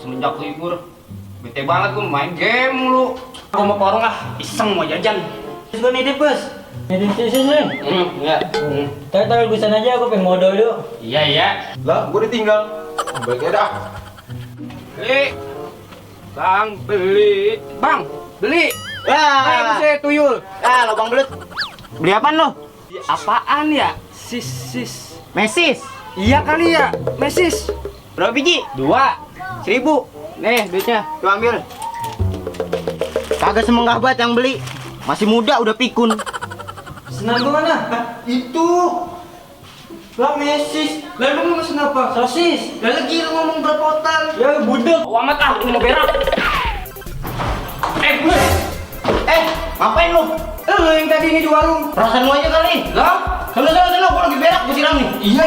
Semenjak libur bete banget gue main game mulu. Gue mau ke warung iseng mau jajan. Terus gue nitip bos. Nitip sih. Iya. Taruh di sana aja, aku pengen modal dulu. Iya. Lah, gue ditinggal. Baiknya dah. Bang, beli. Bang, beli. Wah, Saya tuyul. lobang belut. Beli apaan lo? Apaan ya? Sis. Mesis. Iya kali ya, mesis. Berapa biji? 2. 1.000. Nih duitnya, tuh ambil. Kagak semenggah banget yang beli. Masih muda udah pikun. Senang gue mana? Itu. Lah mesis. Lah emang lu mesen apa? Sosis. Lah lagi lu ngomong berpotan. Ya budek. Amat ini mau berak. Gue. Ngapain lu? Lu yang tadi ini di warung. Perasaan lu aja kali. Lah? Sana, gua lagi berak, gua siram nih. Iya.